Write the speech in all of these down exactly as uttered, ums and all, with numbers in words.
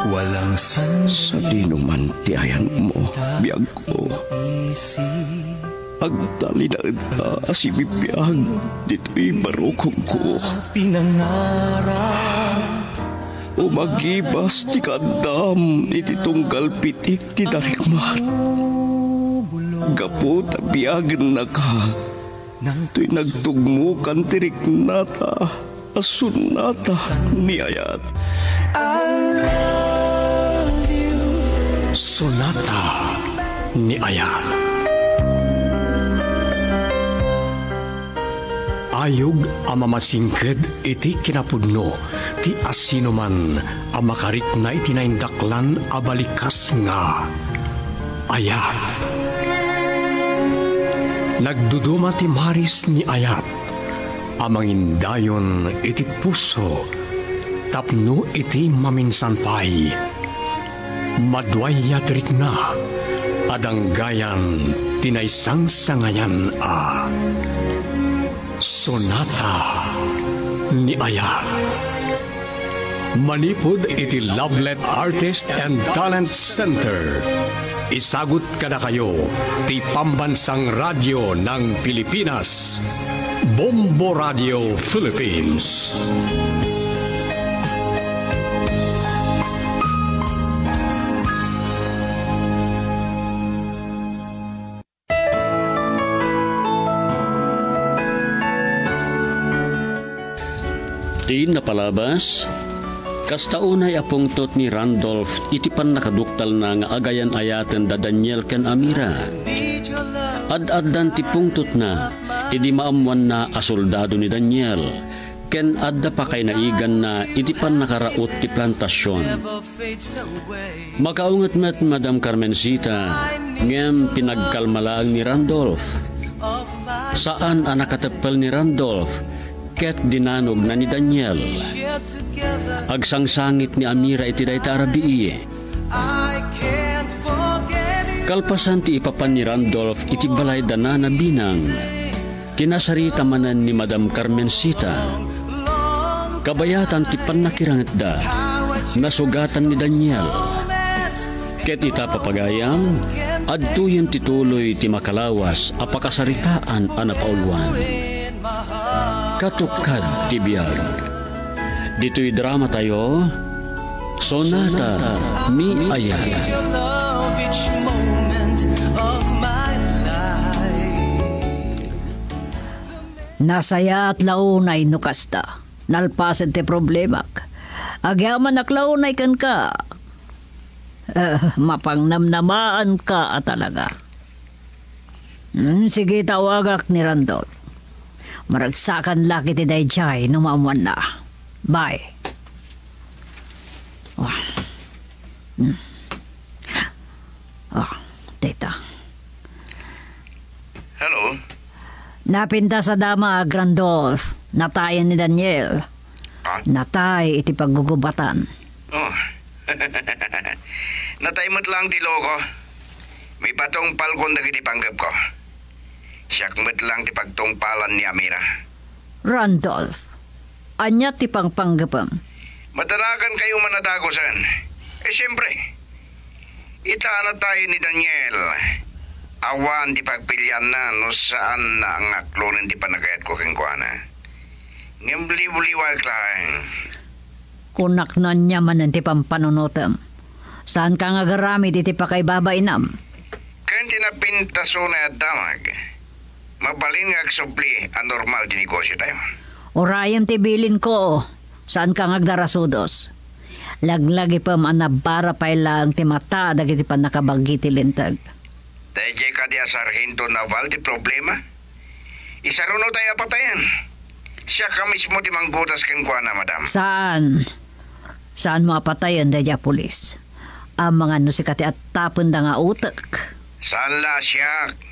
Walang sandaling. Sadinoman ti ayanmo, biagko. Agtalinaedka a sibibiag ditoy barukongko. Pinangarap. Umagibas ti kaaddam iti tunggal pitik ti darikmat. Gapu ta biagennaka, toy nagtugmokan ti riknata a sonata ni ayat. I love you. Sonata ni ayat. Ayog a mamasingked iti kinapudno ti asinoman a makarikna iti naindaklan a balikas nga ayat. Nagduduma ti maris ni ayat a mangindayon iti puso tapno iti maminsan pay, maduayat rikna a danggayan ti naisangsangayan a sonata ni ayat. Manipud iti Lovelet Artist and Talent Center, isagut kadakayo ti Pambansang Radyo ng Pilipinas, Bombo Radio Philippines. Ti napalabas, kasta unay a pungtot ni Randolph iti pannakaduktalna nga agayan-ayaten da Daniel ken Amira. Ad-addan ti pungtotna idi maammoanna a soldado ni Daniel, ken adda pakaynaiganna iti pannakaraut ti plantasion. Makaunget met ni Madam Carmencita, ngem pinagkalma laeng ni Randolph. Saan a nakateppel ni Randolph ket dinanogna ni Daniel. Agsangsangit ni Amira iti dayta a rabii. Kalpasan ti ipapan ni Randolph iti balay da Nana Binang, kinasarita manen ni Madam Carmencita. Kabayatan ti pannakirangetda, nasugatan ni Daniel. Ket ita, papagayam, adtoyen ti tuloy ti makalawas a pakasaritaan a napauluan. Katukad ti biag. Ditoy dramatayo, Sonata ni Ayat. Nasayaat la unay no kasta. Nalpasen ti problemak. Agyamanak la unay kenka. Eh, mapangnamnamaanka a talaga. Hmm, sige, tawagak ni Randolph. Maragsakan la iti daydiay no maammoanna. Bye. Oh. Hmm. Oh, tita. Hello? Napintas a damag, Randolph. Natayen ni Daniel. Ah? Natay iti paggugubatan. Oh. Natay met lang ti loko. Mipatungpalkon dagiti panggepko. Siak met lang ti pagtungpalan ni Amira. Randolph, ania ti pangpanggepem? Madanagan kayo man a dagusen. Eh, siyempre, ita a natay ni Daniel, awan ti pagpilianna no saan a angaklonen ti panagayatko kenkuana. Ngem liwliwaek laeng. Kunak no ania manen ti pampanunotem. Saanka nga agaramid iti pakaibabainam. Ken ti napintas unay a damag. Mabalin nga agsubli a normal ti negosiotayo. Urayem ti bilinko. Saanka nga agdarasudos. Laglagipem a nabara pay laeng ti mata dagiti pannakabaggi ti linteg. Daydiay kadi a sarhento naval ti problema? Isarunotay a patayen. Siak a mismo ti manggutas kenkuana, madam. Saan? Saanmo a patayen daydiay a pulis? Amangan no sika ti attapenda nga utek. Saan la a siak?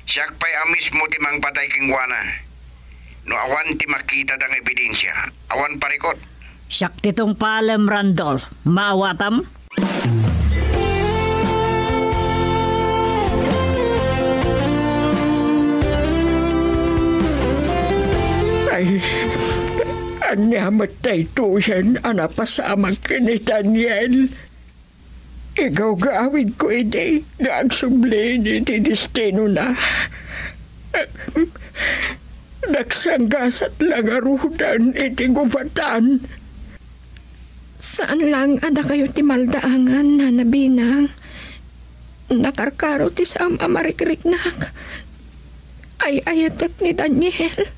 Siak pay a mismo ti mangpatay kenkuana. No awan ti makitada nga ebidensia, awan parikot. Siak ti tungpalem, Randolph. Maawatam? Ay, Ania met daytoyen a napasamak ken ni Daniel? Igawgawidko idi nga agsublin iti destinona. Nagsanggasat la ngaruden iti gubatan. Saan laeng a dakayo ti maldaangan, Nana Binang. Nakarkaro ti saem a marikriknak. Ay-ayatek ni Daniel.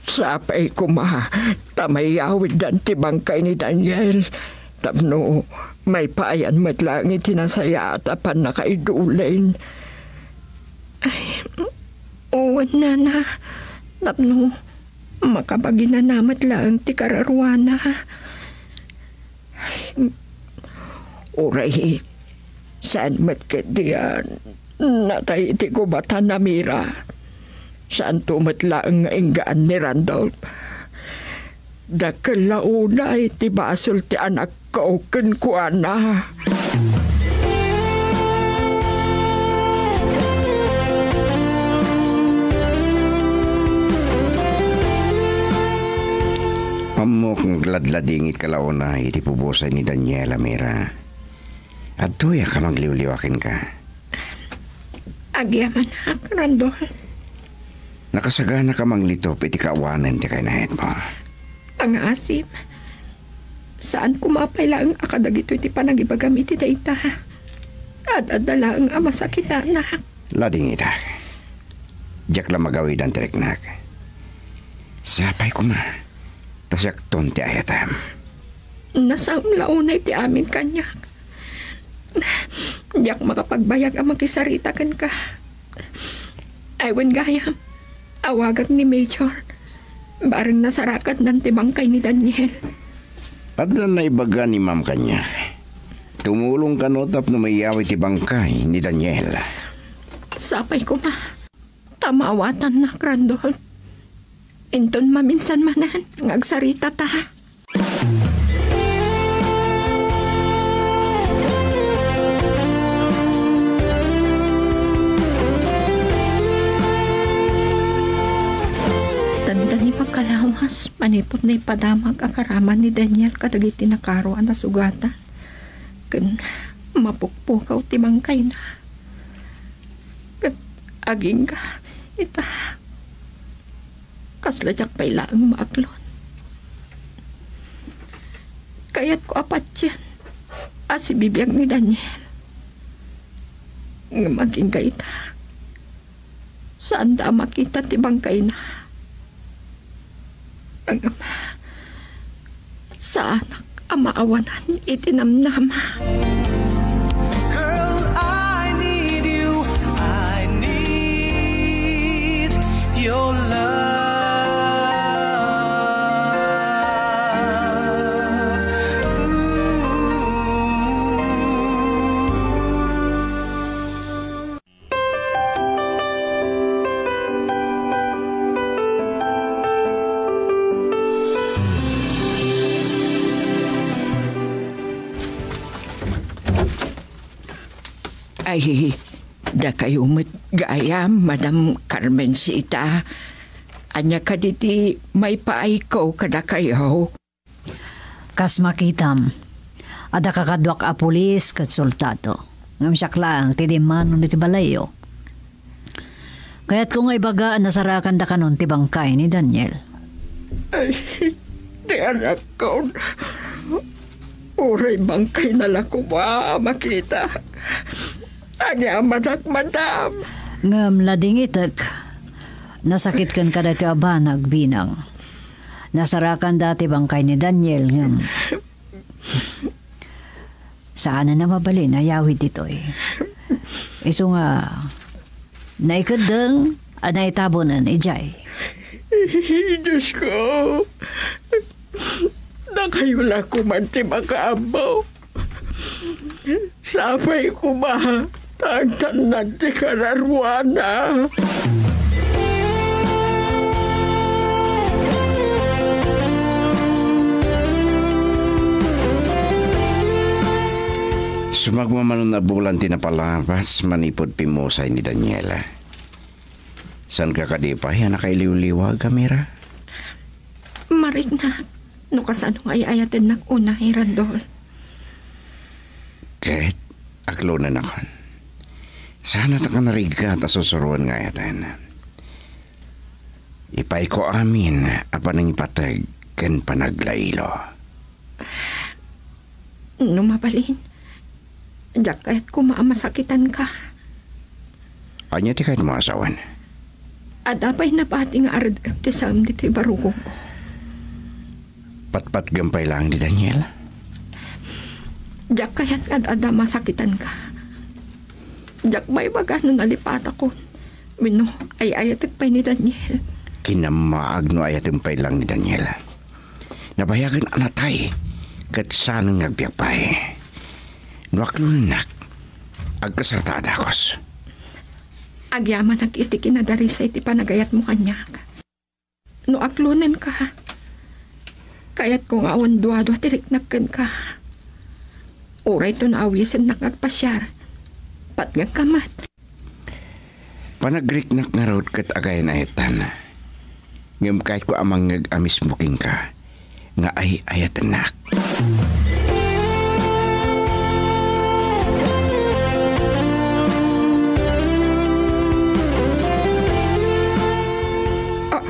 Sapay koma ta mayawiddan ti bangkay ni Daniel tapno maipaayan met laeng iti nasayaat a pannakaidulin. Ay, wen, Nana, tapno makabaginana met laeng ti kararuana. Uray, saan met ketdi a natay iti gubatan a Mira? Saanto met laeng nga inggaan ni Randolph? Dakkel la unay ti basol ti anakko kenkuana. Ammok nga agladladingit ka la unay iti pubusay ni Daniela, Mira. Adtoyak a mangliwliwa kenka. Agyamanak, Randolph. Nakasagana ka manglitop iti kaawanen ti kainayatmo. Pangaasim, saan koma pay laeng a kadagitoy ti panagibagam iti dayta. Ad-adda laeng a masakitanak. Ladingitak. Diak la magawidan ti riknak. Sapay koma, ta siakton ti ayatem. Nasaem la unay ti amin kaniak. Diak makapagbayag a makisarita kenka. Ay, wen gayam, awagak ni Major. Bareng nasarakandan ti bangkay ni Daniel. Adda naibaga ni Ma'am kaniak. Tumulong kano tapno mayawid ti bangkay ni Daniel. Sapay koma. Ta maawatannak, Randolph. Inton maminsan manen nga agsaritata. Dandani pagkalawas manipud naipadamag a karaman ni Daniel kadagiti nakaro a nasugatan ken mapukpukaw ti bangkayna. Ket agingga ita, kasla diak pay laeng maaklon. Kayatko a patien a sibibiag ni Daniel. Ngem agingga ita, saanda a makita ti bangkayna. Ngem saanak a maawanan iti namnama. Girl, I need you. I need your love. Ooh. Ay, dakayo met gayam, Madam Carmencita. Ania kadi ti maipaayko kadakayo? Kas makitam, adda kakaduak a pulis ket soldado. Ngem siak laeng ti dimmanon iti balayyo. Kayatko nga ibaga a nasarakandakanon ti bangkay ni Daniel. Ay, ti anakko. Uray bangkayna la koma a makita. Agyamanak, madam. Ngem ladingitek, nasakitken kadaytoy a banag, Binang. Nasarakanda ti bangkay ni Daniel ngem saanen a mabalin a yawid ditoy. Isu nga naikeddeng a naitabonen idiay. Diosko, dakayo la koman ti makaammo. Sapay koma ta agtannad ti kararuana. Sumagmamano a bulan ti napalabas manipud pimmusay ni Daniela. Saanka kadi pay a nakailiwliwag, Amira? Mariknak no kasano nga ay-ayatennak unay, Randol. Ket aklonennakon. Saan a ta kanariggat a susuroen nga ayaten. Ipayko amin a panangipateg ken panaglailo. No mabalin, diak kayat koma a masakitanka. Ania ti kayatmo a sawen? Adda pay nabati nga ared-ed ti saem ditoy barukongko. Patpatgem pay laeng ni Daniel? Diak kayat nga ad-adda masakitanka. Diak maibaga no nalipatakon wenno ay-ayatek pay ni Daniel. Kinammaag no ayatem pay laeng ni Daniel. Nabayagen a natay ket saan nga agbiag pay. No aklonennak, agkasarta a dakes. Agyamanak iti kinadarisay ti panagayatmo kaniak. No aklonenka, kayatko nga awan duadua ti riknak kenka. Uray to naawisennak nga agpasiar, patgengka met. Panagriknak ngarud ket agayan-ayatan. Ngem kayatko a mangngeg a mismo kenka nga ay-ayatennak.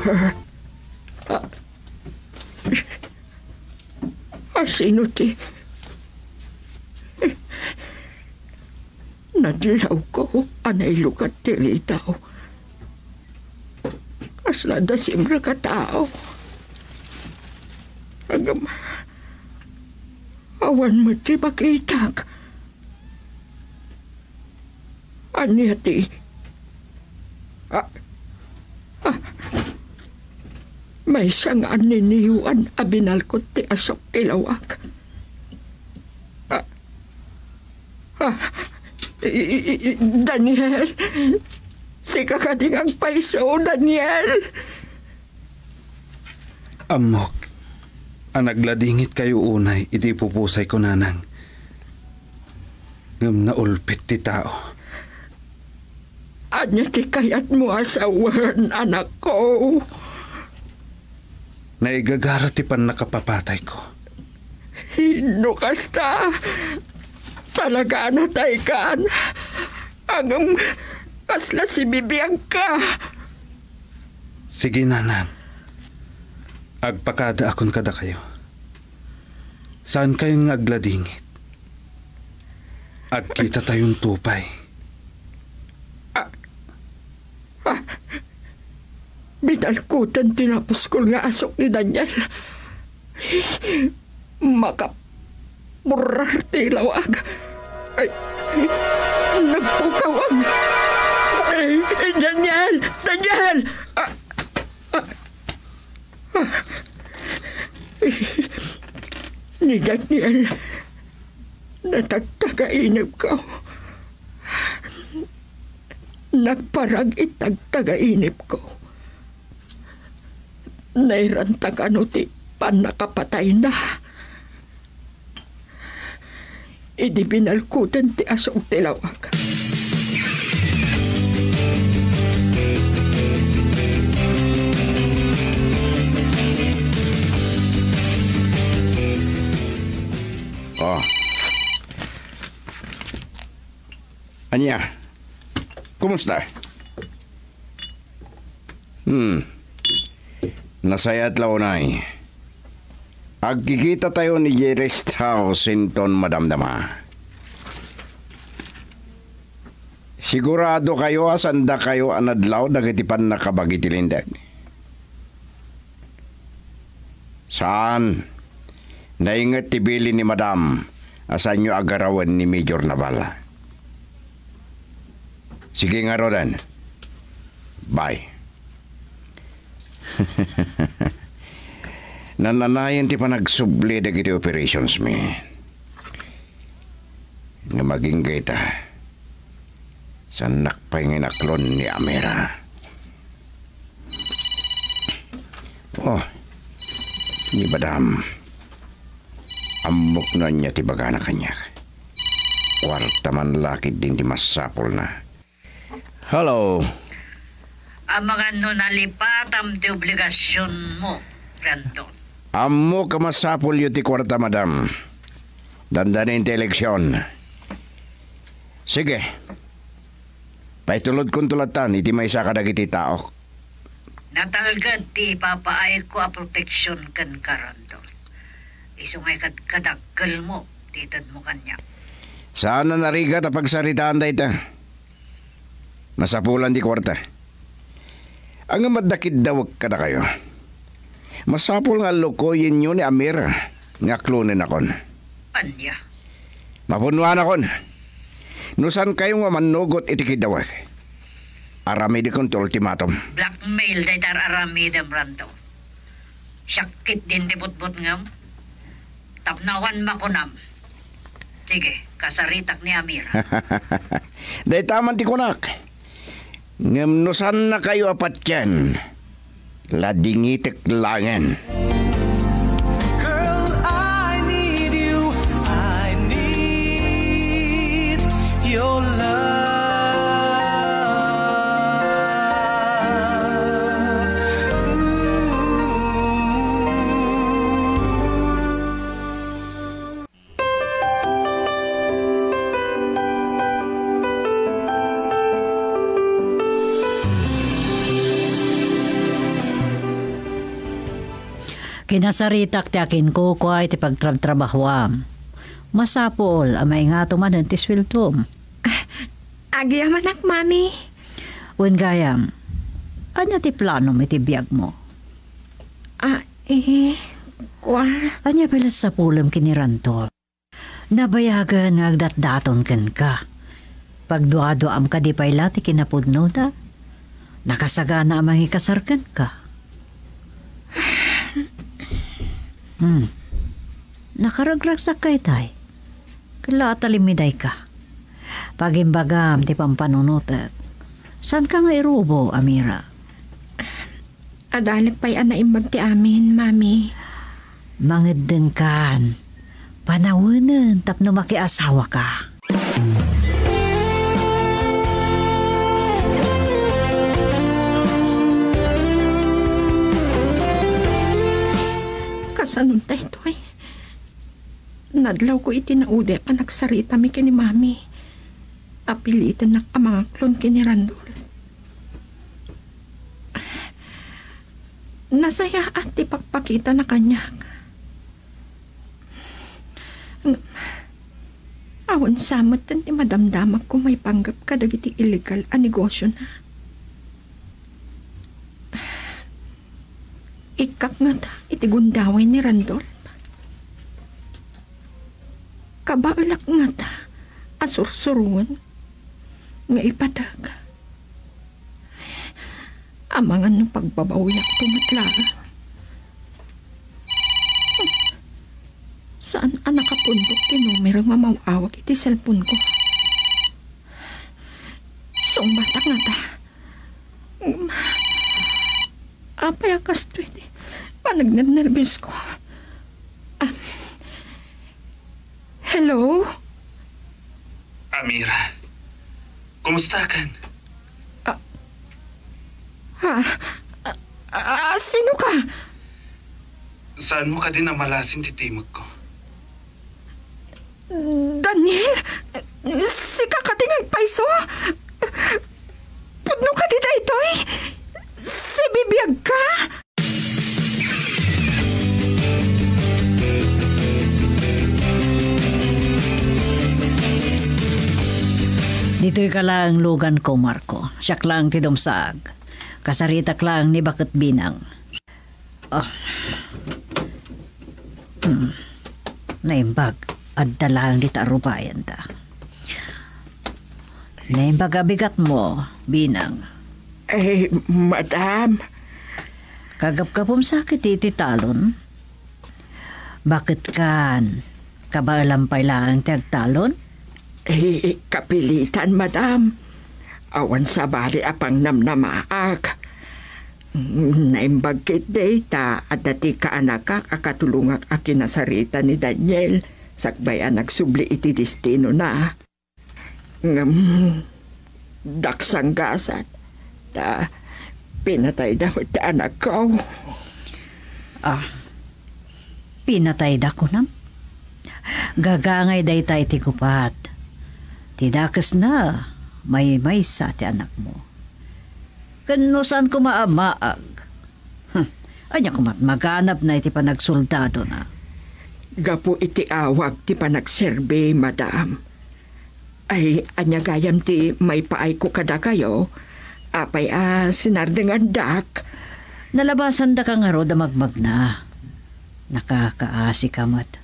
Ah, ah, ah, sino ti Nadlawko a nailukat ti ritaw. Kasla adda simrek a tao. Ngem awan met ti makitak. Ania ti, ah, ah, maysa nga anniniyoan a binalkot ti asok ti lawag. Ah, Ah, i-, i-, i-, Daniel, sika kadi nga agpayso, Daniel? Ammok a nagladingitkayo unay iti ipupusayko, nanang. Ngem naulpit ti tao. Ania ti kayatmo a sawen, anakko? Naigagara ti pannakapapatayko. No kasta, talaga a nataykan. Ngem kasla sibibiagka. Sige, nanang. Agpakadaakon kadakayo. Saankayon nga agladingit. Agkitatayon to pay. Ah, ah, binalkutan ti napuskol nga asok ni Daniel. Makapurrar ti lawag. Ay, nagpukaw ang, ay, Daniel! Daniel! Ah, ah, ah. Ni Daniel, natagtagainepko. Nagparag itagtagainepko. Nairanta kano ti pannakapatayna. Idi binalkudan ti asog ti lawag. Oh. Ania? Kumusta? Hmm. Nasayaat la unay. Agkikitatayo idiay rest house inton madamdama. Siguradokayo a saandakayo a nadlaw dagiti pannakabagi ti Linteg. Saan? Nainget ti bilin ni Madam a saanyo a garawen ni Major Naval. Sige ngaruden. Bye. Nananayon ti panagsubli dagiti operations mi. Ngem agingga ita, saannak pay nga inaklon ni Amira. Oh, ni Madam. Ammok no ania ti ibagana kaniak. Kuarta man la ketdin ti masapulna. Hello. Amangan no nalipatam ti obligasionmo. Randall. Ammok a masapulyo ti kuarta, madam. Dandanin ti eleksion. Sige. Paitulodkonto lattan iti maysa kadagiti taok. Natalged ti ipapaayko a proteksion kenka, Randall. Isu nga ikadkadakkelmo ti itedmo kaniak. Saan a narigat a pagsaritaan dayta. Masapulan ti kuarta. Ngem adda kiddawek kadakayo. Masapul nga allukoyenyo ni Amir nga aklonennakon. Ania? Mapunnoanakon. No saankayo nga mannugot iti kiddawek, aramidekon ti ultimatum. Blackmail dayta ar-aramidem, Randall. Siak ketdin ti butbutngem. Tapno awan makunam. Sige, kasaritak ni Amir. Dayta man ti kunak. Ngem no saannakayo a patien, ladingitek laengen. Girl, I need you. I need your love. Ooh. Kinasaritak ti akinkukua iti pagtrabtrabahuam. Masapul a maingato manen ti sueldom. Ah, agyamanak, Mami. Wen gayam, ania ti planom iti biagmo? Ah, eh, kua. Ania pay la sapulem ken ni Randall? Nabayagen nga agdatdaton kenka. Pagduaduaam kadi pay la ti kinapudnona? Nakasagana a mangikasar kenka. Hmm. Nakaragragsak kaytay. Ket la atalimidayka. Pagimbagam ti pampanunotek. Saanka nga irubo, Amira? Adalek pay a naimbag ti amin, Mami. Mangeddengkan. Panawenen tapno makiasawaka. Kasano daytoy? Nadlawko iti naudi a panagsaritami ken ni Mami. Apilitennak a mangaklon ken ni Randall. Nasayaat ti pakpakitana kaniak. Ngem, awan sa metten ti madamdamagko maipanggep kadagiti illegal a negosiona. Ikkak ngata iti gundaway ni Randolph. Kabaelak ngata a sursuroen nga ipateg. Amangan no pagbabawiakto met laeng. Saan a nakapundok ti numero nga maw-awag iti cellphone ko. Sungbatak ngata. Apay a kastoy ti panagnernerbios ko? Ah, hello? Amira, kumusta kan? Ah, ah, ah, ah, sino ka? Saan mo kadi namalasin ti timekko? Daniel, sika kadi nga agpayso? Pudno kadi daytoy? Sibibiag ka? Ditoy ka laeng lugan ko, Marco. Siak laeng ti dumsaag. Kasaritak laeng ni Baket Binang. Ah. Hmm. Naimbag, adda laeng dita rubayanda. Naimbag a bigatmo, Binang. Eh, madam. Kagapgapum sa kiti iti talon? Baket kan, kabaelam pay laeng ti agtalon? Eh, kapilitan, madam. Awan sabali a pangnamnamaak. Naimbag ketdi ta adda ti kaanakak a katulongak a kinasarita ni Daniel sakbay a nagsubli iti destinona. Ngem, daksanggasan ta pinatayda met ti anakko. Ah, pinatayda, kunam? Gagangay dayta iti gupat. Ti dakesna, maymaysa ti anakmo. Ken no saan koma a maag, hmm, ania komat maganabna iti panagsoldadona? Gapu iti awag ti panagserbi, madam. Ay, ania gayam ti maipaayko kadakayo? Apay a sinardengandak? Nalabasandaka ngarud a magmagna. Nakakaasika met.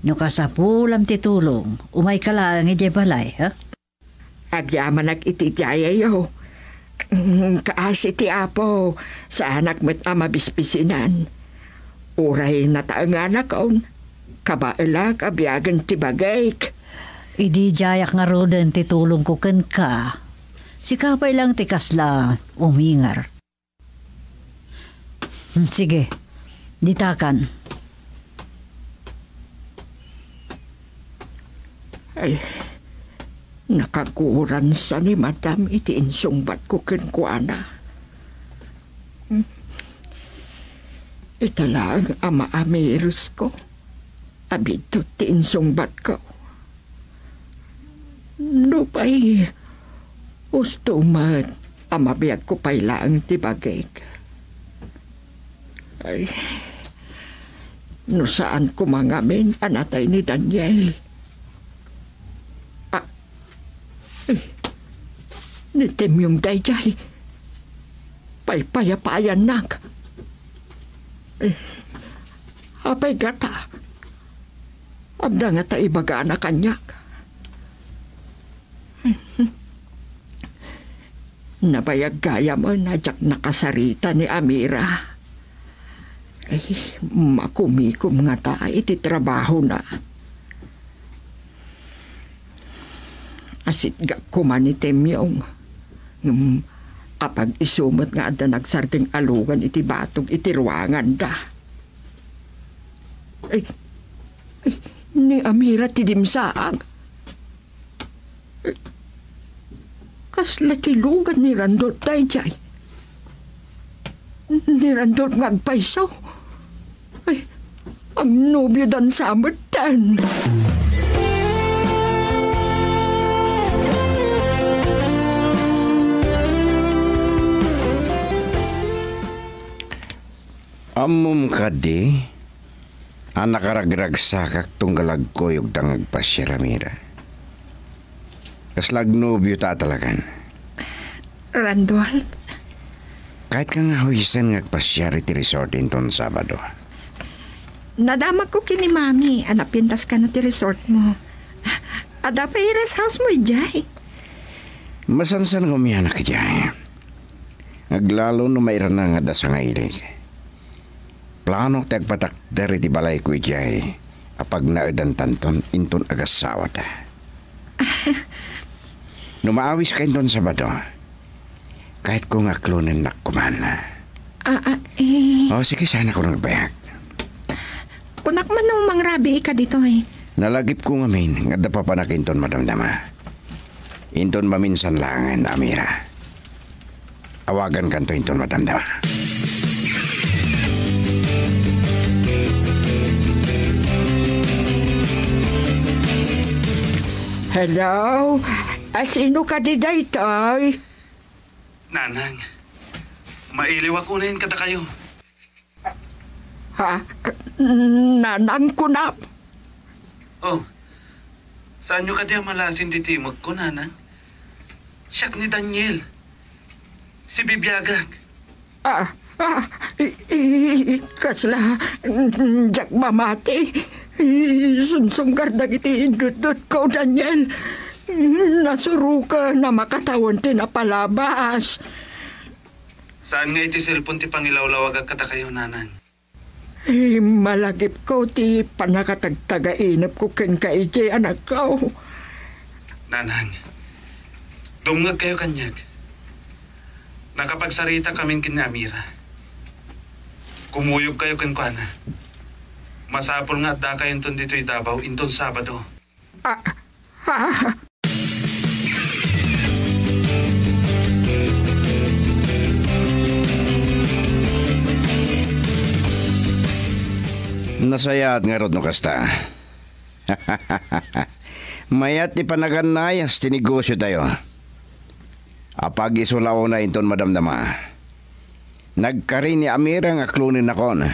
No kasapulam ti tulong, umayka laeng idiay balay, ha? Agyamanak iti diayo. Mm, kaasi ti Apo, saanak met a mabisbisinan. Uray nataenganakon, kabaelak a biagen ti bagik. Idi diayak ngaruden ti tulongko kenka, sika pay laeng ti kasla umingar. Hmm, sige, ditakan. Ay, nakaguransa ni Madam iti insungbatko kenkuana. Hmm. Ita laeng a maamiresko a biddut ti insungbatko. Nupay husto met a mabiagko pay laeng ti bagik. Ay, no saan koma ngamin a natay ni Daniel. Ah, eh, ni Temyong daydiay, paypayapayannak. Eh, apay gata? Adda ngata ibagana kaniak. Nabayag gayamen a diak nakasarita ni Amira. Ay, makumikom ngata iti trabahona. Asitgak koma ni Temyong. Ngem apag-isu met nga adda nagsardeng a lugan iti batog iti ruanganda. Ay, ay, ni Amira ti dimsaag. Kasla ti lugan ni Randolph daydiay. Ni Randolph nga agpayso. Ay, agnobiodansa metten. Ammom kadi a nakaragragsakak tunggal agkuyogda nga agpasiar, Amira. Kasla agnobiota a talagan. Randolph? Kayatko nga huisen nga agpasiar iti resort inton Sabado. Nadamagko ken ni Mami a napintaskana ti resort mo. Adda pay rest house mo idiay? Masansan nga umianak idiay. Aglalo no mairana nga adda sangailik. Planok ti agpatakder iti balayko idiay a pagnaedantanton inton agassawata. No maawiska inton Sabado, kayatko nga aklonennak koman. Ah, ah, eh. O, sige, saanak a nagbayag. Kunak man no mangrabiika ditoy. Nalagipko ngamin nga adda papanak inton madamdama. Inton maminsan laengen, Amira. Awagankanto inton madamdama. Hello? A, sino kadi daytoy? Nanang, mailiwak unay kadakayo. Ha? Nanang, kunam? Oh, saanyo kadi a malasin ti timekko, Nanang? Siak ni Daniel. Sibibiagak. Ah, ah, i, i, kasla, diak mamati. Isumsumgar dagiti indutdutko, Daniel. Nasuroken a makatawen ti napalabas. Saan nga iti cellphone ti pangilawlawagak kadakayo, Nanang? Ay, malagipko ti pannakatagtagainepko kenka idiay, anakko. Nanang, dumngegkayo kaniak. Nakapagsarita kamin ken ni Amira. Kumuyogkayo kenkuana. Masapul nga addakayo inton ditoy Davao inton Sabado. Ah, ah. Nasayaat ngarud no kasta. Mayat ti panagannayas ti negosiotayo. Apag-isu la unay inton madamdama. Nagkari ni Amira nga klonennakon.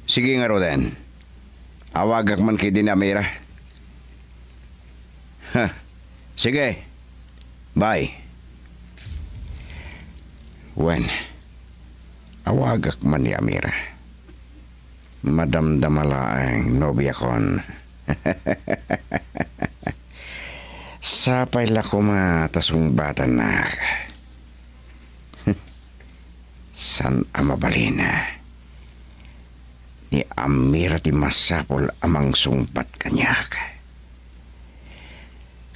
Sige ngaruden. Awagak man ketdi ni Amira. Ha. Sige. Bye. Wen, awagak man ni Amira. Madamdama laeng, nobiakon. Sapay la koma ta sungbatannak. Saan a mabalin. Ni Amira ti masapul a mangsungbat kaniak.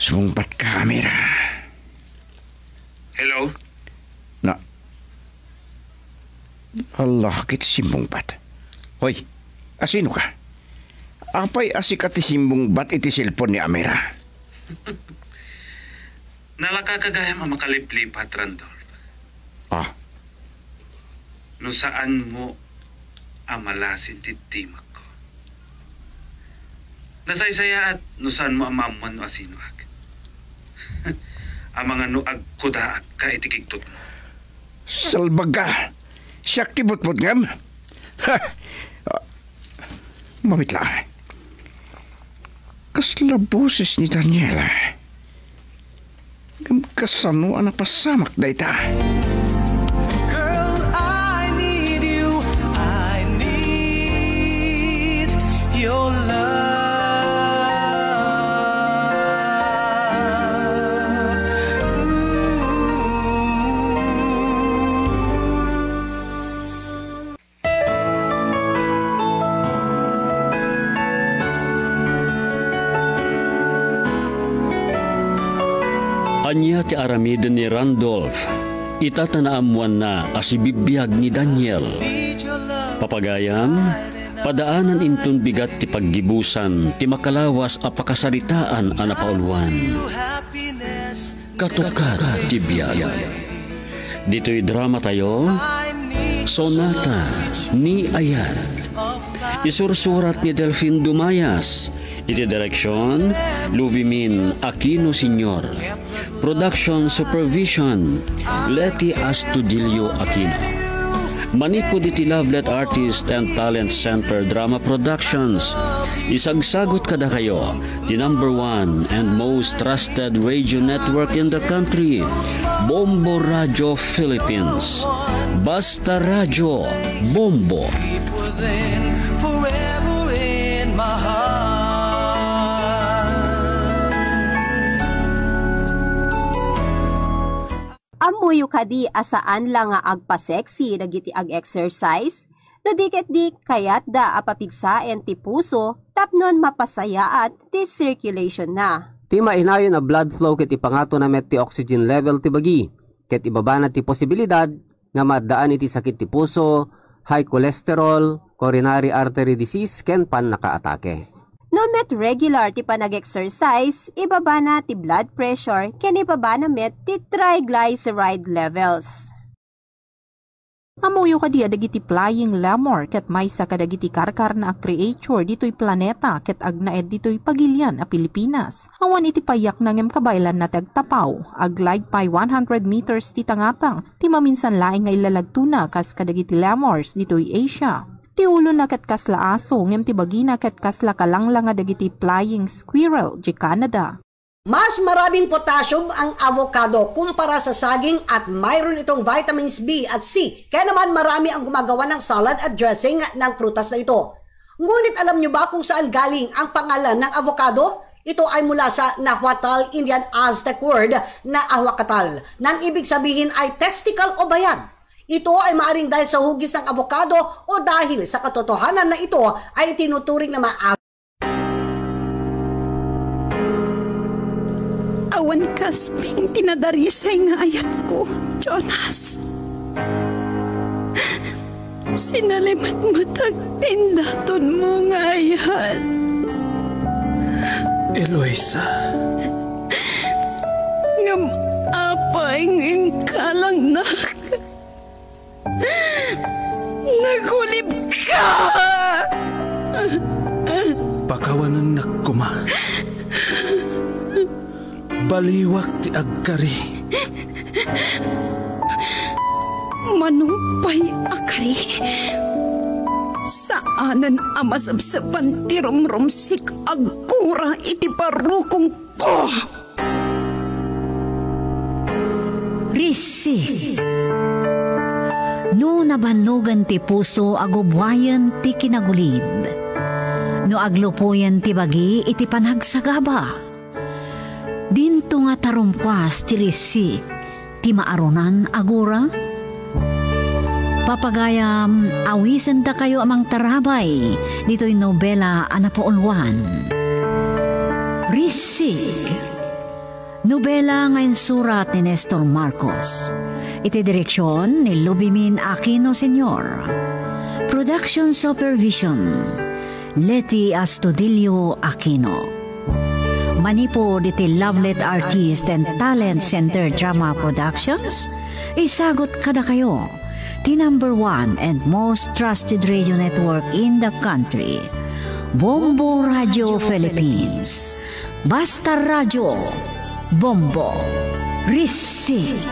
Sumungbatka, Amira. Hello? Na, lalaki ti simmungbat. Hoy, asino ka? Apay a sika ti simmungbat iti cellphone ni Amira? Nalaka ka gayam a makaliplipat, Randolph. Ah. No saanmo a malasin ti dimmakko. Nasaysayaat no saanmo a maammuan no asinoak. Amangan no agkudaak ka iti kigtotmo. Salbag ka! Siak ti butbutngem? Ha! Ah, mawit la. Kasla boses ni Daniela. Ngem kasano a napasamak dayta? Girl, I need you. I need your love. Ooh. Ania ti aramiden ni Randolph ita ta naammoanna a sibibiag ni Daniel? Papagayam, padaanan inton bigat ti paggibusan ti makalawas a pakasaritaan a napauluan. Katukat ti biag. Ditoy dramatayo, Sonata ni Ayat. Isursurat ni Delfin Dumayas. Iti direksyon, Luvimin Aquino Senior. Production supervision, Leti Astudillo Aquino. Manipud iti Lovelet Artist and Talent Center Drama Productions, isagsagut kadakayo the number one and most trusted radio network in the country, Bombo Radio Philippines. Basta Radio Bombo. Forever in my heart. Ammoyo kadi a saan la nga agpa-sexy dagiti ag-exercise? No di ket di, kayatda a papigsaen ti puso tapnon mapasayaat ti circulationna. Ti mainayon a blood flow ket ipangatona met ti oxygen level ti bagi, ket ibabana ti posibilidad nga maaddaan iti sakit ti puso, high cholesterol, coronary artery disease, ken pannakaatake. No met regular ti panag-exercise, ibabana ti blood pressure ken ibabana met ti triglyceride levels. Ammoyo kadi a dagiti flying lemur ket maysa kadagiti karkarna a creature ditoy planeta ket agnaed ditoy pagilian a Pilipinas. Awan iti payakna ngem kabaelanna ti agtapaw. Aglaig pay one hundred meters ti tangata ti maminsan laeng nga illalagtona kas kadagiti lemurs ditoy Asia. Ti ulona ket kasla aso, ngem ti bagina ket kasla kalanglanga dagiti flying squirrel, di Canada. Mas maraming potassium ang avocado kumpara sa saging at mayroon itong vitamins B at C, kaya naman marami ang gumagawa ng salad at dressing ng prutas na ito. Ngunit alam nyo ba kung saan galing ang pangalan ng avocado? Ito ay mula sa Nahuatl Indian Aztec word na ahuakatal, nang ibig sabihin ay testicle o bayag. Ito ay maaring dahil sa hugis ng avocado o dahil sa katotohanan na ito ay itinuturing na maaga. Awan kasping ti nadarisay nga ayatko, Jonas. Sinalimetmetak ti indatonmo nga ayat. Eloisa. Ngem apay nga inkalangnak? Nagulibka! Pakawanennak koma. Baliwak ti agkari. Mano pay a kari? Saanen a masepsepan ti rumrumsik a gura iti barukongko. Risi. No nabannogen ti puso, agubbuayen ti kinagulid. No aglupoyen ti bagi iti panagsagaba. Dinto nga tarumkuas ti risi ti maarunan a gura. Papagayam, awisendakayo a mangtarabay ditoy nobela a napauluan. Risig. Nobela nga insurat ni Nestor Marcos. Iti direksyon ni Lubimin Aquino Senior. Production supervision, Leti Astudillo Aquino. Manipud iti Lovelet Artist and Talent Center Drama Productions, isagut kadakayo ti number one and most trusted radio network in the country, Bombo Radio Philippines. Basta Radio, Bombo, Risi.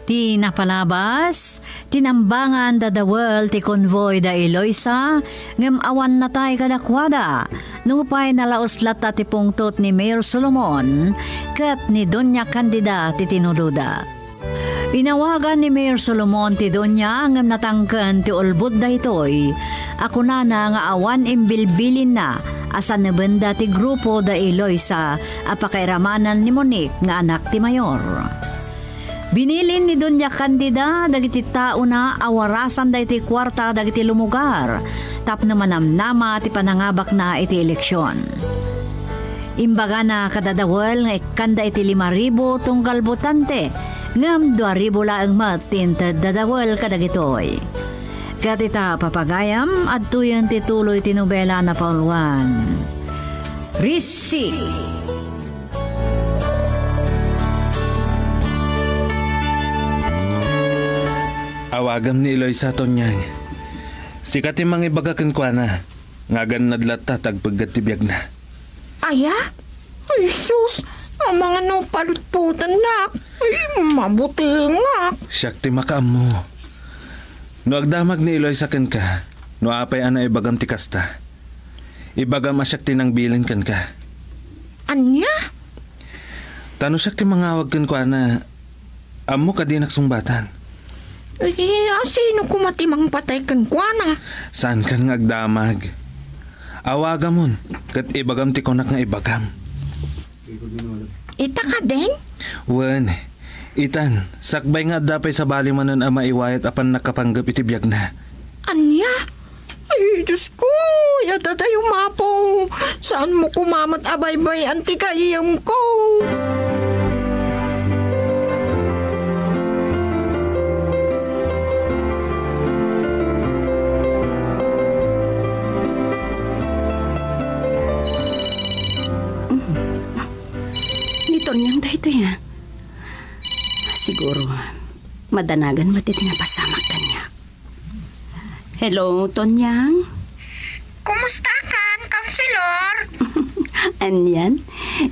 Ti napalabas, tinambangan dadawel ti konvoy da Eloisa, ngem awan natay kadakuada, nupay nalaus latta ti pungtot ni Mayor Solomon ket ni Doña Candida ti tinudoda. Inawagan ni Mayor Solomon ti Doña ngem natangken ti ulbod daytoy a kunana nga awan imbilbilinna a sanebenda ti grupo da Eloisa a pakairamanan ni Monique nga anak ti mayor. Binilin ni Doña Candida dagiti taona a warasan daytoy kuarta dagiti lumugar tapno manamnama ti panangabakna iti eleksion. Imbagana kadadawel nga ikkanda iti lima ribu tunggal botante, ngem dua ribu laeng met ti inted dadawel kadagitoy. Ket ita, papagayam, adtoyen ti tuloy ti nobela a napauluan. Risi. Awagam ni Eloisa, Tonyang. Sika ti mangibaga kenkuana nga agannad latta ti agpeggad ti biagna. Aya? Ay, sus! Amangan no palutpotannak. Ay, mabutengak. Siak ti makaammo. No agdamag ni Eloisa kenka, no apay a naibagam ti kasta, ibagam a siak ti nangbilin kenka. Ania? Ta no siak ti mangawag kenkuana, ammo kadi dinak sungbatan. Ay, a sino koma ti mangpatay kenkuana? Saankan nga agdamag. Awagamon, ket ibagam ti kunak nga ibagam. Ita kadin? Wen, itan, sakbay nga adda pay sabali manen a maiwayat a pannakapanggep iti biagna. Ania? Ay, Diosko, ay, adda dayo mapo. Saanmo koma met a baybay-an ti gayyemko. Ni Tonyang daytoy, a. Siguro, madanagan met iti napasamak kaniak. Hello, Tonyang? Kumustakan, Counselor? Anian?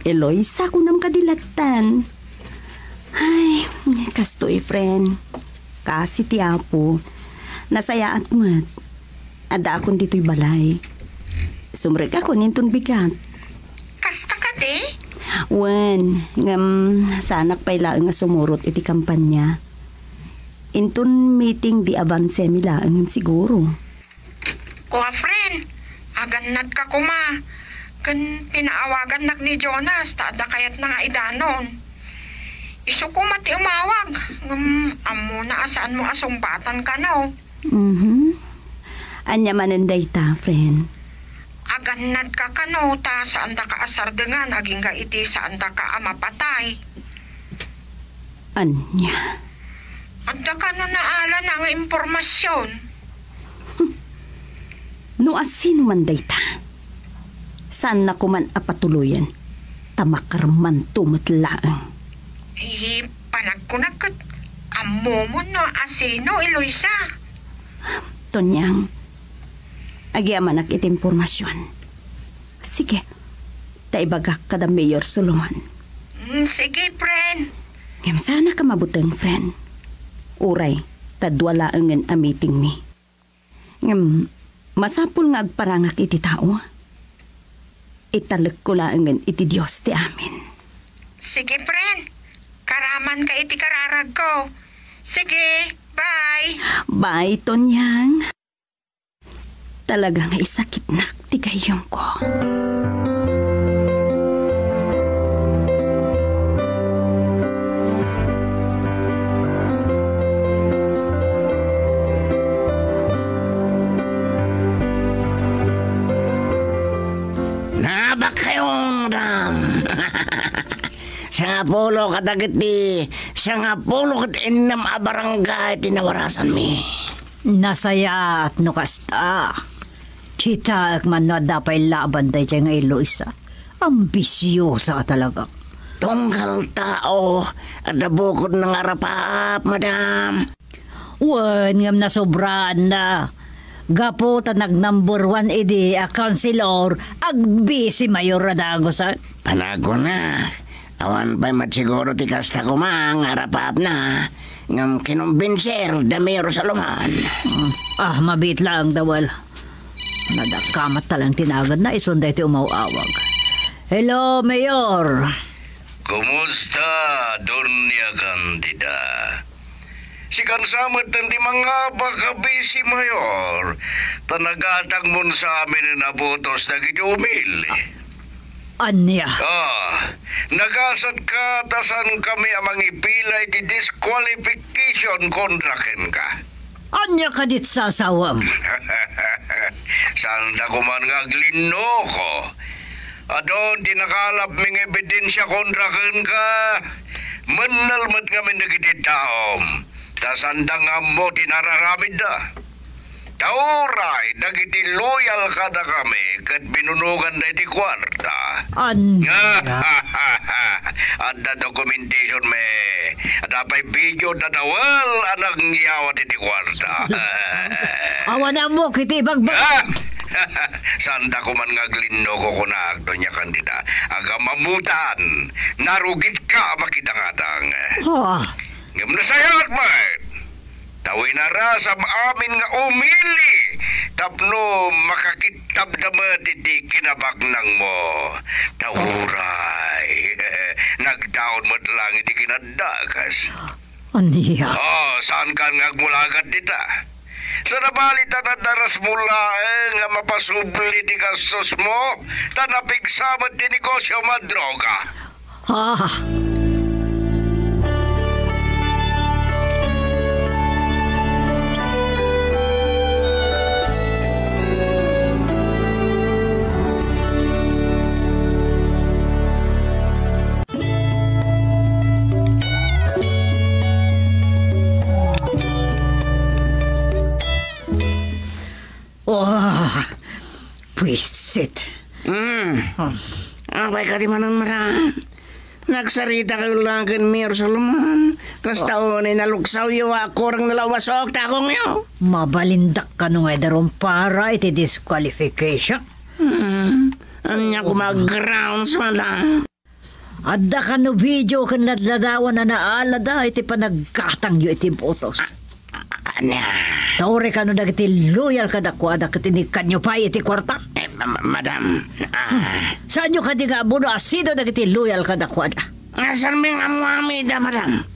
Eloisa, kunam kadi lattan? Ay, kastoy, friend. Kasi ti Apo, nasayaat met. Addaakon ditoy balay. Sumrekakon inton bigat. Kasta kadi? Wen, ngem saanak pay laeng a sumurot iti kampanya. Inton meeting di avancemi laengen siguro. Kua, friend, agannadka koma. Ken pinaawagannak ni Jonas ta adda kayatna nga idanon. Isu koma ti umawag, ngem ammona a saanmo a sungbatan kano. Mhm. Ania manen dayta, friend? Agannadka kano ta saandaka a sardengan agingga iti saandaka a mapatay. Ania? Adda kano naalana nga impormasyon? No asino man dayta? Saanna koman a patuloyen, ta makarmanto met laeng. Eh, panagkunak ket ammomon no asino, Eloisa? Tonyang, agyamanak iti impormasion. Sige, ta ibagak kada Mayor Solomon. Mm, sige, friend. Ngem saannak a mabuteng, friend. Uray, ta dua laengen a meetingmi. Ngem, masapul nga agparangak iti tao. Italekko laengen iti Dios ti amin. Sige, friend. Karamanka iti kararagko. Sige, bye. Bye, Tonyang. Talaga nga isakitnak ti gayyemko. Naabakkayo, madam. Sangapulo kadagiti sangapulo ket innem a barangay ti nawarasanmi. Nasayaat no kasta. Kitaek man no adda pay laban daydiay nga Eloisa. Ambisiosa a talaga. Tunggal tao, adda bukodna nga arapap, madam. Wen, ngem nasobraanna. Gapu ta nag-number one idi a councilor, agbisi mayor a dagusan. Panagkunak, awan pay met siguro ti kasta koma nga arapapna, ngem kinumbinser da Mayor Solomon. Ah, mabiit laeng, Dawal. Nadakkamat ta lang ti naganna, isun daytoy umaw-awag. Hello, Mayor. Kumusta, Doña Candida? Sikan sa met ti mangabak a bisi mayor, ta nagatangmon sa amin a botos dagiti umili. Ania? Ah, nagasatka ta saan kami a mangipila iti disqualification kontra kenka. Ania kadit sasawem? Saanda koman nga aglinnoko. Adun ti nakalapmi nga ebidensia kontra kenka. Mennel met ngamin dagiti taom, ta saanda nga ammo ti nararamidda. Ta uray dagiti loyal kadakami ket binunoganda iti kuarta. Ania? Adda documentation mi. Adda pay video da Dawal a nangyawat iti kuarta. Awan ammok iti ibagbag. Ah! Saanda koman nga aglinnoko kunak, Doña Candida. Agamamutan, narugitka a makidangatang. Ah. Ngem nasayaat met. Ta winarasam amin nga umili tapno makakittabda met iti kinabaknangmo. Ta uray, nagtaud met lang iti kinaddakas. Ania? Oh, saankan nga agmulagat dita? Sa nabali ta nadarasmo laeng nga mapasubli ti gastosmo, ta napigsa met ti negosio madroga. Ah. Oh, pwisit. Mm. Oh. Apay kadi manen, madam? Nagsarita kayo lang ken Mayor Solomon. Kasta unay naluksawyo a kurang na la umasok ti agongyo. Mabalindak kano nga idarum para iti disqualification? Hmm. Ania koma a grounds, madam? Adda kano video ken ladladawan a naalada iti panaggatangyo iti botos. Ania? Ta uray kano dagiti loyal kadakuada ket inikkanyo pay iti kuarta? Eh, ma-, ma-, madam, ah. Saanyo kadi nga ammo no asino dagiti loyal kadakuada? Nga saan mi nga ammo-amida, madam.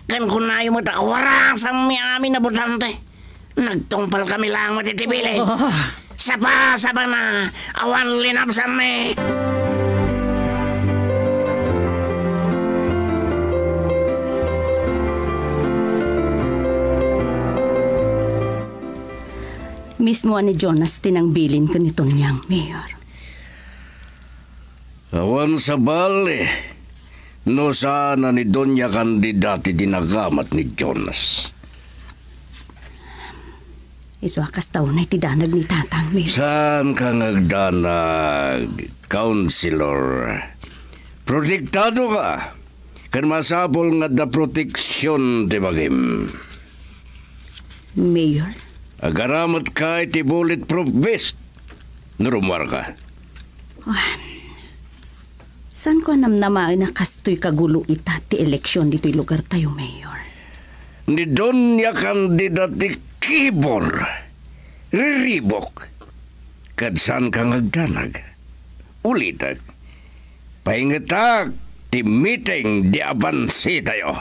Ken kunayo met a warasanmi amin a botante. Nagtungpal kami lang met iti bilin. Oh. Sapa-sapana, awan linapsanmi. Mismo a ni Jonas ti nangbilin ken ni Tonyang, Mayor. Awan sabali no saan a ni Doña Candida ti dinagamat ni Jonas. Isu a kasta unay ti danag ni Tatang, Mayor. Saanka nga agdanag. Councilor, protektadoka, ken masapul nga adda proteksion ti bagim. Mayor? Agarametka iti bulletproof vest no rummuarka. Ah, saanko a namnamaen a kastoy kagulo ita ti eleksion ditoy lugartayo, Mayor. Ni Doña Candida ti kibur, riribok, ket saanka nga agdanag. Ulitek, paingetak ti meeting di abansitayo.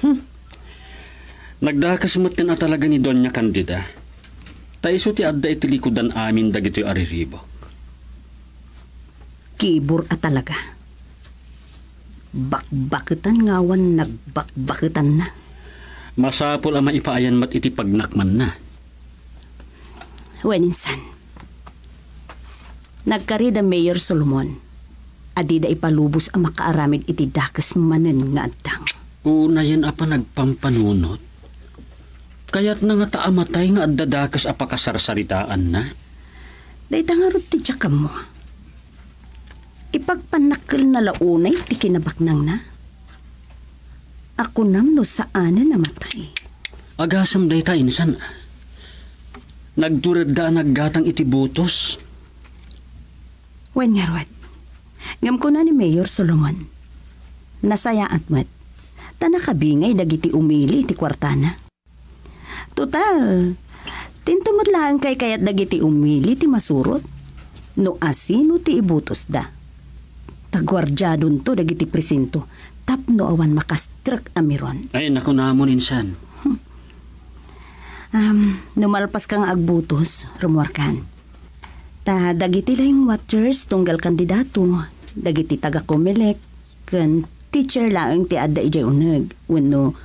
Hmm. Nagdakes met ken a talaga ni Doña Candida. Ta isu ti adda iti likudan amin dagitoy a riribok. Kibur a talaga. Bakbaketan nga awan nagbakbaketanna. Masapul a maipaayan met iti pagnakmanna. Wen insan, nagkarida Mayor Solomon a dida ipalubos a makaaramid iti dakes manen nga addang. Unayen a panagpampanunot? Kayatna ngata a matay nga adda dakes a pakasarsaritaanna? Dayta ngarud ti diak ammo. Ipagpannakkelna la unay ti kinabaknangna? A kunam no saanen a matay? Agasem dayta insan. Nagturedda a naggatang iti butos. Wen ngarud, ngem kuna ni Mayor Solomon, nasayaat met, ta nakabingay dagiti umili iti kuartana. Total, dinto met laeng kaykayat dagiti umili ti masurot no asino ti ibutosda. Ta guardiadonto dagiti presinto tapno awan makastrek a miron. Ay, nakunamon insan. Hmm. Um, no malpaska nga agbutos, rummuarkan. Ta dagiti line watchers tunggal kandidato, dagiti taga-Comelec, ken teacher laeng ti adda idiay uneg wenno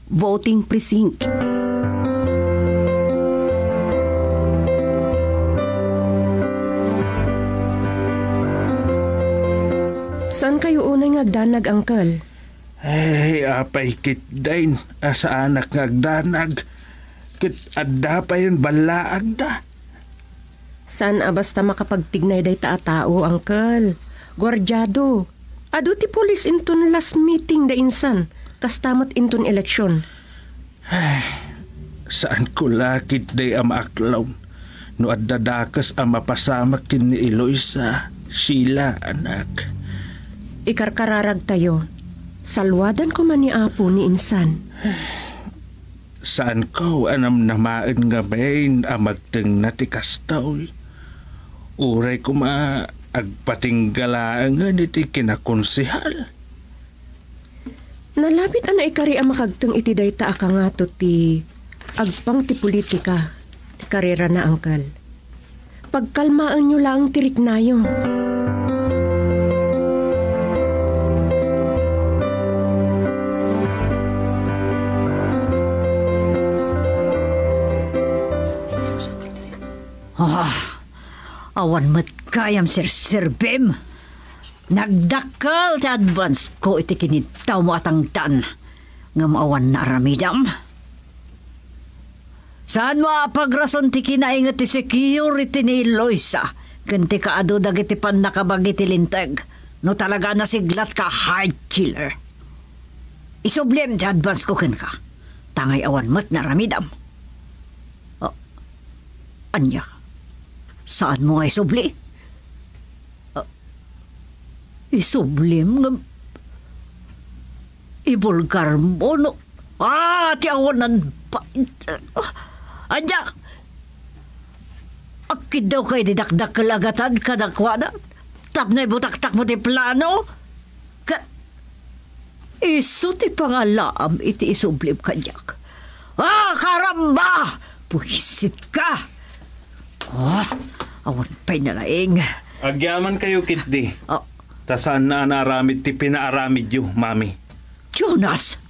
voting precinct. Saankayo unay nga agdanag, Uncle? Ay, apay ketdin a saanak nga agdanag? Ket adda payen ballaagda. Saan a basta makapagtignay dayta a tao, Uncle. Guardiado. Adu ti pulis inton last meeting da insan. Kasta met inton eleksyon. Ay, saanko la ketdi a maaklon no adda dakes a mapasamak ken ni Eloisa, Sheila, anak. Ikarkararagtayo. Saluadan koma ni Apo ni insan. Saanko a namnamaen ngamin a magtengna ti kastoy. Uray koma agpatingga laengen iti kinakonsehal. Nalabit a naikari a makagteng iti dayta a kangato ti agpang ti politika ti karerana, Uncle. Pagkalmaenyo laeng ti riknayo. Ah, awan met gayam serserbim. Nagdakkel ti advance ko iti kinitawmo a tangdan, ngem awan naaramidam. Saanmo a apagrason ti kinainget ti security ni Eloisa ken ti kaadu dagiti pannakabagi ti linteg no talaga a nasiglatka a hide killer. Isublim ti advance ko kenka, tangay awan met naaramidam. Ah, ania? Saanmo nga isubli? Ah, isublim nga ibulgarmo no, ah, ti awanan pa. Ania? Agkiddawka idi dakdakkel a gatad kadakuada tapno ibutaktakmo ti plano? Ket isu ti pangalaam iti isublim kaniak. Ah, karamba! Buisitka! Ah, awan pay nalaing. Agyamankayo ketdi. Ah. Ta saanna a naaramid ti pinaaramidyo, Mami. Jonas!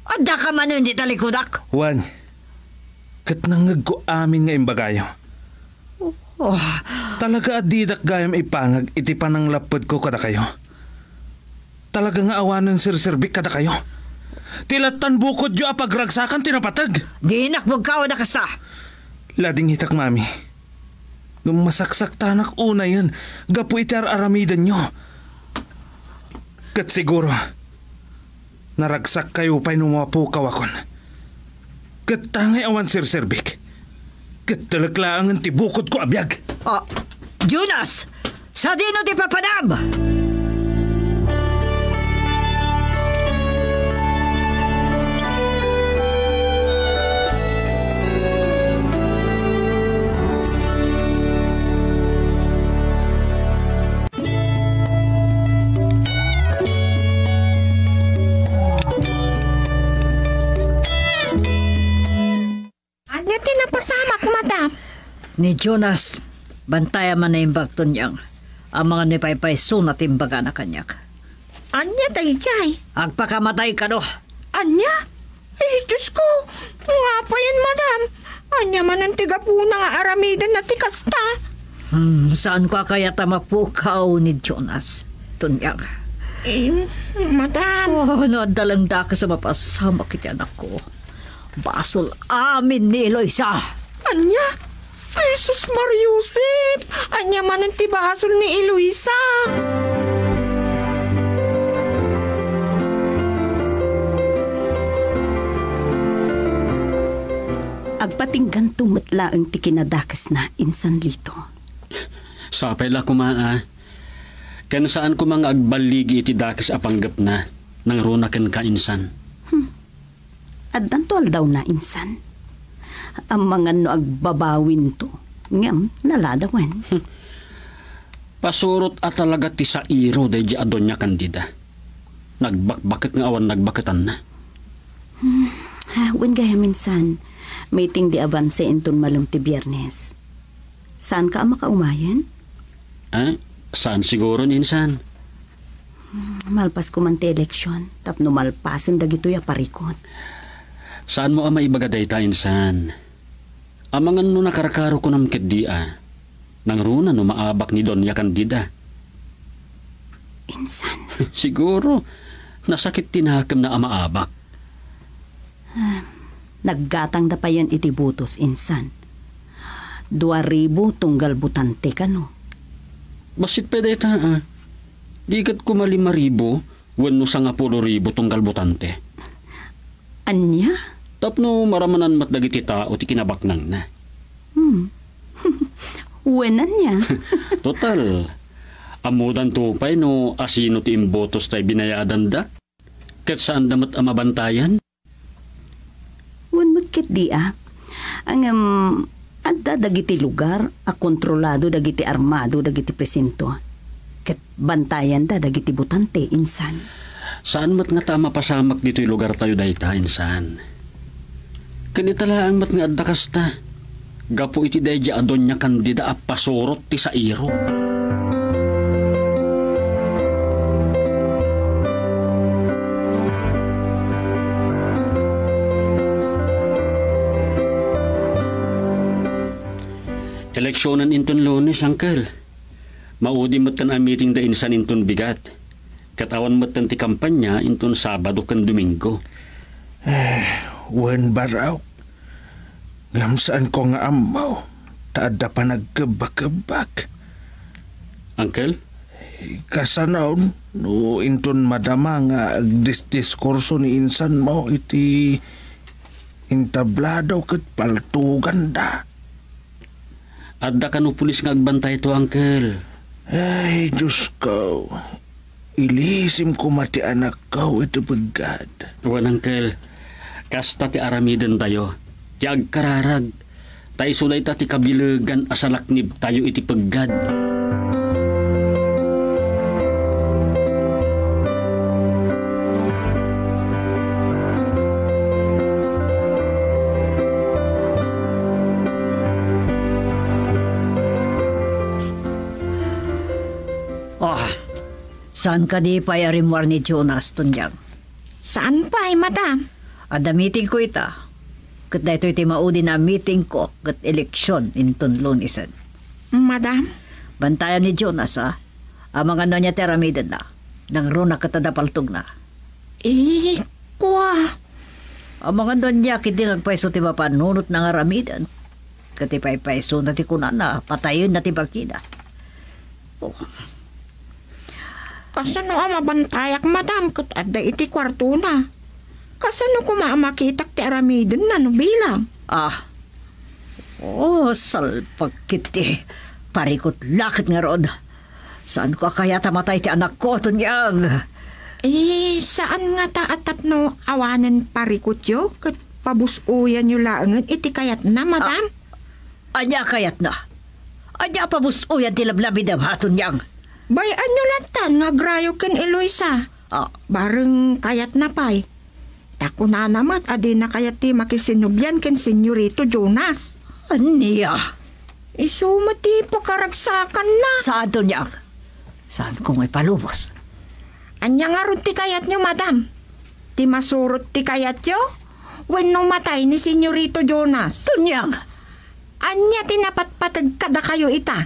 Addaka manen iti talikudak? Wen, ket nangngegko amin nga imbagayo. Oh. Talaga a didak gayam ipangag iti pananglappedko kadakayo. Talaga nga awanen serserbik kadakayo. Ti lattan bukodyo a pagragsakan ti napateg. Dinak pagkawan a kasta. Ladingitak, Mami. Ngem masaksaktanak unayen gapu iti ar-aramidenyo. Ket siguro, naragsak kayo pay no mapukawakon. Ket tangay awan serserbik. Ket telek laengen ti bukodko a biag. Ah, Jonas! Sadino ti papanam? Ania ti napasamak, madam? Ni Jonas, bantayam a naimbag, Tonyang. Amangan no ipaypaysona ti imbagana kaniak. Ania daydiay? Agpakamatay kano. Ania? Ay, Diyos ko! Nga payen, madam? Ania manen ti gapuna nga aramidenna ti kasta? Hmm, saanko a kayat a mapukaw ni Jonas, Tonyang. Eh, madam. Oh, no adda lang dakes a mapasamak iti anakko. Basol amin ni Eloisa. Ania? Ay, sus, Mariusip! Ania manen ti basol ni Eloisa? Agpatingganto met laeng ti kinadakesna, insan Lito. Sapay la koma, a. Ken saan koma nga agballigi iti dakes a panggepna, nangruna kenka, insan. Hmm. Addanto aldawna, insan. Amangan no agbabawinto, ngem naladawen. Hmm. Pasurot a talaga ti sairo daydi a Doña Candida. Nagbakbaket nga awan nagbaketanna. Hmm, wen gayam, insan. Meeting di avance inton malem ti Biernes. Saanka a makaumayen? Ah, saan siguro, insan? Hmm, malpas ko man ti eleksyon, tapno malpasen dagitoy a parikut. Saanmo a maibaga dayta, insan? Amangan no nakarkaro kunam ketdi a. Nangruna no maabak ni Doña Candida. Insan. Siguro, nasakit ti nakemna a maabak. Ah, naggatangda payen iti botos, insan. Dua ribu tunggal botante kano. Bassit pay dayta, a. Di ket koma lima ribu wenno sangapulo ribu tunggal botante. Ania? Tapno maramanan met dagiti tao ti kinabaknangna. Hmm. Wen ania? Total, ammodanto pay no asino ti imbotos tay binayadanda. Ket saanda met a mabantayan? Wen met ketdi a. Ngem, adda dagiti lugar a kontrolado dagiti armado dagiti presinto. Ket bantayanda dagiti botante, insan. Saan met ngata a mapasamak ditoy lugartayo dayta, insan. Ken ita laeng met nga adda kasta. Gapu iti daydi a Doña Candida a pasurot ti sairo. Eleksionen inton Lunes, Uncle. Maudi metten a meeting da insan inton bigat. Ket awan metten ti kampanya inton Sabado ken Domingo. Eh, wen, barok. Ngem saanko nga ammo, ta adda panagkebbakebbak. Uncle? Kasano no inton madama nga agdisdiskurso ni insanmo iti entablado ket paltoganda? Adda kano pulis nga agbantayto, Uncle. Ay, Diyos ko. Ilisim koma ti anakko iti peggad. Wen, Uncle, kasta ti aramidentayo, ti agkararag, ta isu dayta ti kabilegan a salaknibtayo iti peggad. Ah, saan kadi pay a rimmuar ni Jonas, Tonyang? Saan pay, madam? Adda meeting ko ita. Ket daytoy ti maudi a meeting ko ket eleksyon inton Lunesen. Madam? Bantayam ni Jonas, a. Amangan no ania ti aramidenna. Nangruna ket adda paltogna. Eh, kua. Amangan no ania ketdi nga agpayso ti mapanunotna nga aramiden. Ket ti paypaysona ti kunana, patayenna ti bagina. Oh. Kasano a mabantayak, madam, ket adda iti kuartona? Kasano koma a makitak ti aramidenna no bilang? Ah. Oh, salpag ketdi. Parikut la ket ngarud. Saanko a kayat a matay ti anakko, Tonyang. Eh, saan ngata a tapno awanen parikutyo ket pabus-oyanyo laengen iti kayatna, madam? Ah, ania a kayatna? Ania a pabus-oyan ti lablabidem, ha, Tonyang? Bay-anyo lattan nga agrayo ken Eloisa. Ah. Bareng kayatna pay. Ta kunana met a dina kayat ti makisinobian ken Senyorito Jonas. Ania? Isu met ti pakaragsakanna. Saan, Tonyang? Saanko nga ipalubos? Ania ngarud ti kayatyo, madam? Ti masurot ti kayatyo? Wenno matay ni Senyorito Jonas? Tonyang! Ania ti napatpateg kadakayo ita?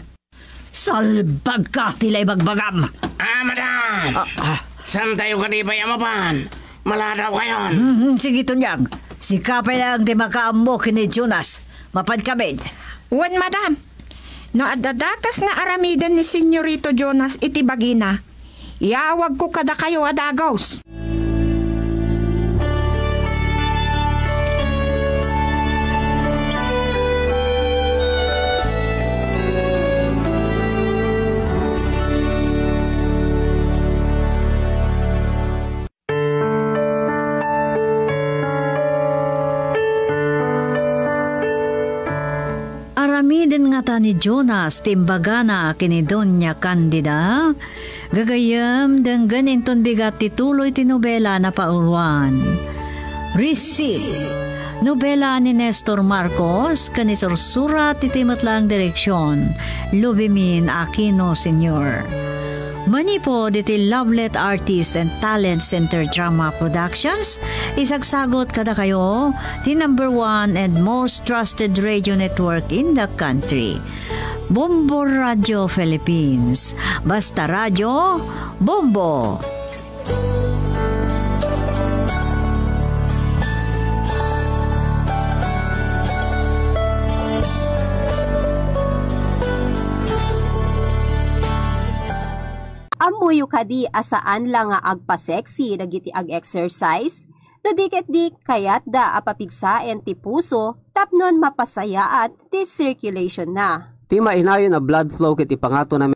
Salbagka ti laibagbagam! Ah, madam! Ah, ah. Saantayo kadi pay a mapan? Maladawkayon. Mhm, sige, Tonyang. Sika pay laeng ti makaammo ken ni Jonas. Mapankamin. Wen, madam. No adda dakes nga aramiden ni Senyorito Jonas iti bagina, iyawagko kadakayo a dagus. Aramiden ngata ni Jonas ti imbagana ken ni Doña Candida? Gagayyem, denggen inton bigat ti tuloy ti nobela a napauluan. Receipt. Nobela ni Nestor Marcos ken isursurat iti met laeng direksion, Lubimin Aquino Senior. Manipud iti Lovelet Artist and Talent Center Drama Productions, isagsagot kadakayo ti number one and most trusted radio network in the country, Bombo Radio Philippines. Basta Radio, Bombo! Ammoyo kadi a saan la nga agpa-sexy dagiti ag-exercise? No di ket di, kayatda a papigsaen ti puso tapnon mapasayaat ti circulation-na. Ti mainayon a blood flow ket ipangato na